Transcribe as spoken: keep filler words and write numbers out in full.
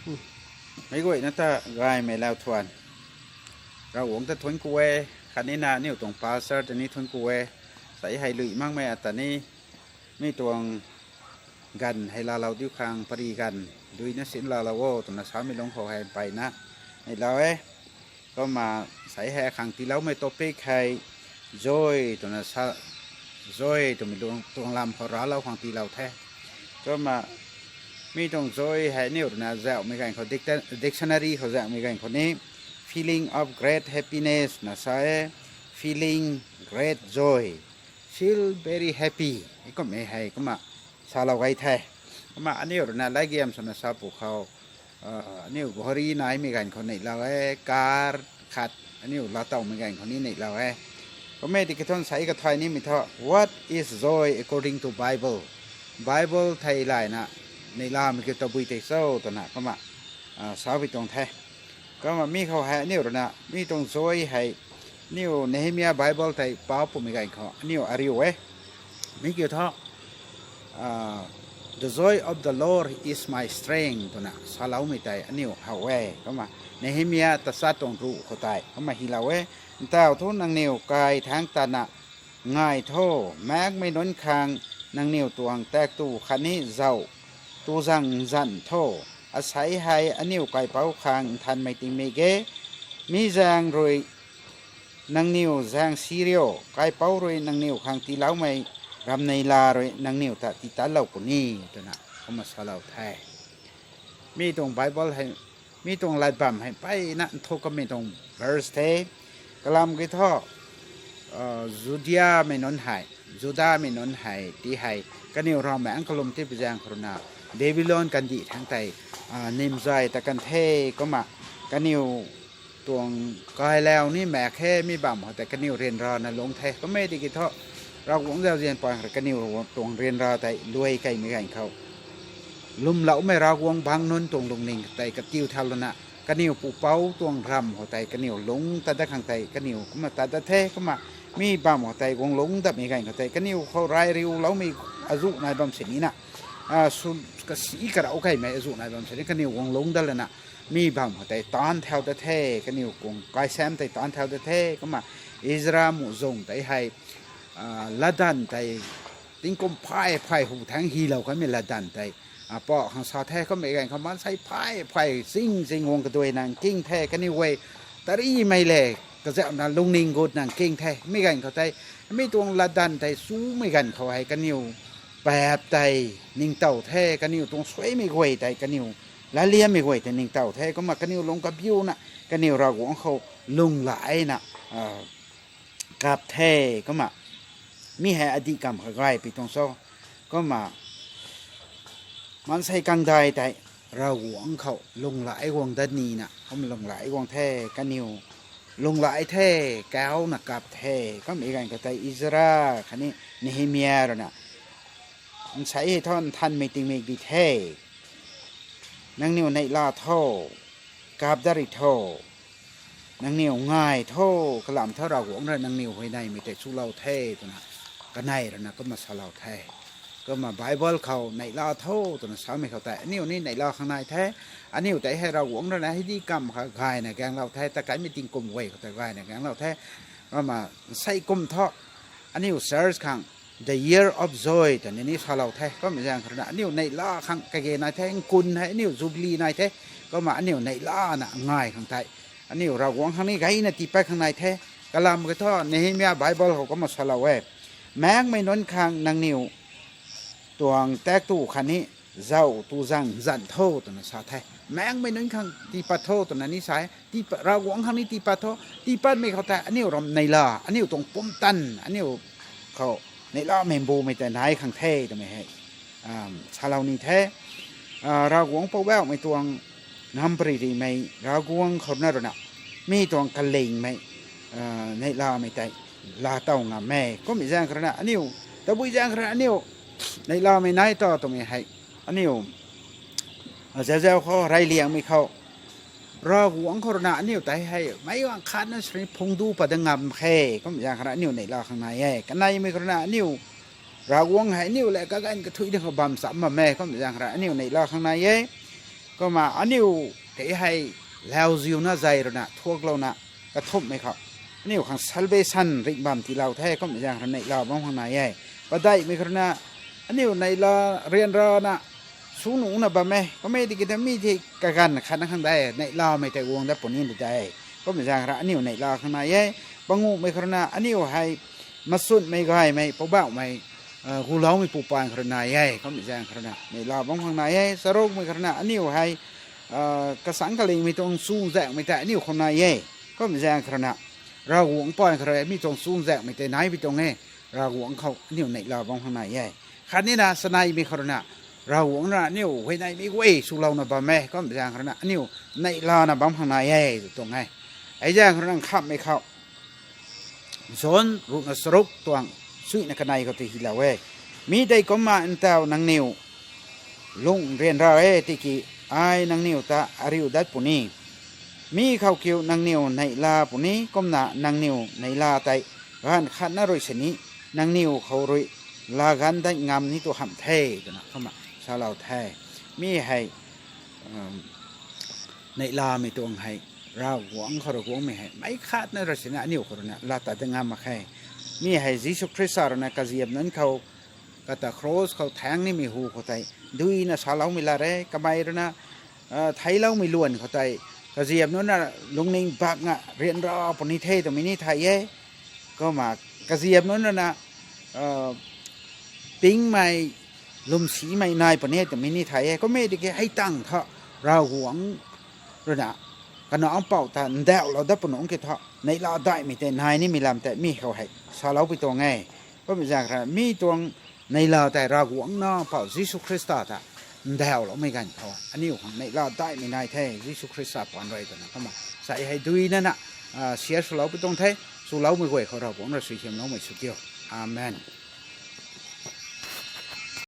Meic guayna ta gaymei lau thuan. Ravguangc ta thuanc ku e, khatni na aniu tuang pastor ta ni thuanc ku e. Sei hei lui makmei ata ni, mi tuang ganv hei laalou diu khang pary ganv, duina sin laalou o twna samei lungc khou hei mpeyna neilou e. Kumna sei hei khang tiiloumei topic hei joy twna sa, joy twmei tuang lam khou raclou khang tiilou the. Kumna mi tuang joy hei aniu ruina zauhmei ganv khou, dicta-, dictionary khou zauhmei ganv khou ni, feeling of great happiness na sa e, feeling great joy, feel very happy. Kumna hei kumna salou gay the. Kumna aniu ruina latgiam swna sa pu khou, aniu ghari naimei ganv khou neilou e, car khat aniu laatowmei ganv khou ni neilou e. Kumna tiki thu sei kathay nimei thu, what is joy according to Bible? Bible thei layna neihlamei kiu tabui tei cho twna kumna sapui tuang the. Kumna mi khou hei aniu ruina mi tuang joy hei, aniu Nehemia Bible tei pau pumei ganv khou aniu ariu e. Mi kiu thu, the joy of the Lord is my strength twna saloumei tei aniu how e. Kumna Nehemia tachat tuang ruh khou tei kumna hylou e. Ntaw thu nangniw kai thangc tana ngai tho, maekmei nunc khang nangniw tuang taektw khatni zauh tu zang nzan tho. Asei hei aniu kaipouc khang nthanmei tingmik e. Mi zaeng rui nangniw zaeng si rio, kaipouc rui nangniw khang tiiloumei ramneila rui nangniw ta tiitatlou puni, twna kumna salou the. Mi tuang Bible hei, mi tuang lat bam hei mpeyna nthu kamei tuang verse the. Kalam kiu thu, Judiamei nunc hei, Judamei nunc hei ti hei kaniw ravmaengc kalum tipui zaeng khou ruina Babylon kandih thangc tei nimzay ta kan the. Kumna kaniw tuang kailau ni maek khe, mi bam khou tei kaniw ryanrana lungc the. Kumna tiki thu Ravguangc zauzian pang rui kaniw tuang ryanra tei luai keymei ganv khou, lwmloumei Ravguangc bangc nunc tuang lungning tei katiu thau lana, kaniw pupouc tuang ramv khou tei kaniw lungc tat dat khang tei kaniw kumna tat dat the. Kumna mi bam khou tei guang lungc datmei ganv khou tei kaniw khou ray riuloumei azuh nai bam sinina, kasi karauh keymei azuh nai bam sini kaniw guang lungc dat lana, mi bam khou tei taanc thau dat the, kaniw kuang kaisam tei taanc thau dat the. Kumna Ezra muhzwng tei hei latdanv tei tingkum phay phay hu thangc hylou kanmei latdanv tei pa khang sa the. Kummei ganv khou maansei phay phay ching ching guang kaduaina nking the, kaniw guay tarimei le kazauhna lungning gutna nking the. Mi ganv khou tei mi tuang latdanv tei chumei ganv khou hei kaniw paap tei ningtow the, kaniw tuang suaimei guay tei kaniw latliammei guay tei ningtow the. Kumna kaniw lung kabiuna kaniw Ravguangc khou lunghlaina kap the. Kumna mi hei adih kamv kha gaypui tuang cho. Kumna maansei kangdai tei Ravguangc khou lunglai guang dat nina kumna lunglai guang the, kaniw lunglai the, kauna kap the. Kummei ganv khou tei Ezra khatni Nehemia ruina, nsei hei thu nthanmei tingmik di the, nangniw neihla tho, kap dat ri tho, nangniw ngai tho, kalam thu Ravguangc rui nangniw huayneymei tei chulou the, twna kanei ruina kumna salou the. Kumna Bible khou neihla tho twna samei khou tei aniu ni neihla khang nai the. Aniu tei hei Ravguangc ruina hei dih kamv kha gayna gaenglou the, takaimei tingkum guay khou tei gayna gaenglou the. Kumna sei kum thu aniu church khang the year of joy twna ni salou the. Kummei zaeng khou ruina aniu neihla khang kage nai the, nkun hei aniu jubilee nai the. Kumna aniu neihlana ngai khang tei aniu Ravguangc khang ni gayna tiipat khang nai the. Kalam kiu thu Nehemia Bible khou kumna salou e, maengmei nunc khang nangniw tuang taektw khatni zauh tu zang zan tho twna sa the. Maengmei nunc khang tiipat tho twna ni sa e. Ravguangc khang ni tiipat tho. Tiipatmei khou tei aniu ram neihla, aniu tuang pumtan aniu khou neihlamei mbumei tei nai khang the twmei hei salou ni the. Ravguangc Poubauhmei tuang ngamparymei Ravguangc khou na ruina mi tuang kalingmei neihlamei tei laatow ngam e. Kummei zaeng khou ruina aniu, tabui zaeng khou ruina aniu neihlamei nai ta twmei hei aniu zauzian khou reyliangmei khou Ravguangc khou ruina aniu tei hei meic guang khatna sini phungdu pat dat ngam khe. Kummei zaeng khou ruina aniu neihla khang nai e. Kaneimei khou ruina aniu Ravguangc hei aniu lev kaganv kathuic ding khou bam cham bam e. Kummei zaeng khou ruina aniu neihla khang nai e. Kumna aniu tei hei lauziuna zay ruina thuaklouna kathumhmei khou aniu khang salvation ringh bam tiilou the, kummei zaeng khou rui neihla bam khang nai e. Padeihmei khou ruina aniu neihla ryanrana sw nuhna bam e. Kum e tiki ta mi thei kaganv khatna khang de, neihlamei tei guang dat puni de. Kummei zaeng khou rui aniu neihla khang nai e. Panguhmei khou ruina aniu hei masunmei gaymei, poubauhmei, guloumei pupaan khou rui nai e. Kummei zaeng khou ruina neihla bam khang nai e. Charukmei khou ruina aniu hei kasang kalingmei tuang chuzaenghmei tei aniu khou nai e. Kummei zaeng khou ruina Ravguangc paan khou rui mi tuang chuzaenghmei tei nai pi tuang e. Ravguangc khou aniu neihla bam khang nai e. Khatnina chaneimei khou ruina Ravguangc ruina aniu huayneymei guay swlouna bam e. Kummei zaeng khou ruina aniu neihlana bam khang nai e tw tuang e. Hei zaeng khou ruina nkhamhmei khou John ruhna charuk tuang chuihna kanei khou tei hylou e. Mi tei kumna ntauh nangniw lung ryanra e tiki ai nangniw ta ariu dat puni. Mi khou kiu nangniw neihla puni, kumna nangniw neihla tei gaanv khatna rui sini nangniw khou rui laa ganv dat ngam ni tu hamh the, twna kumna salou the. Mi hei neihlamei tuang hei Ravguangc khou rui guangmei hei meic khatna rui sini aniu khou ruina laa tat dat ngam mak khe. Mi hei Jisu Khrista ruina kaziap nunc khou kata cross khou thaeng nimei hu khou tei duina saloumei lat e. Kamei ruina theicloumei luan khou tei kaziap nunc na lungning bakna ryanra puni the twmei ni thay e. Kumna kaziap nunc ruina pingmei, lwmsimei nai puni twmei ni thay e. Kum e tiki hei tang thu Ravguangc ruina kanac mpouh ta ndauhlou dat puni ki thu neihla daihmei tei nai nimei lam tei mi khou hei salou pi tuang e. Kummei zaeng khou rui mi tuang neihla tei Ravguangc Nac mpouh Jisu Khrista ta ndauhloumei ganv khou aniu khang neihla daihmei nai the Jisu Khrista paan rui, twna kumna sa hei duinana share swlou pi tuang the. Swloumei guay khou Ravguangc rui suaihiamloumei sw kiu. Amen.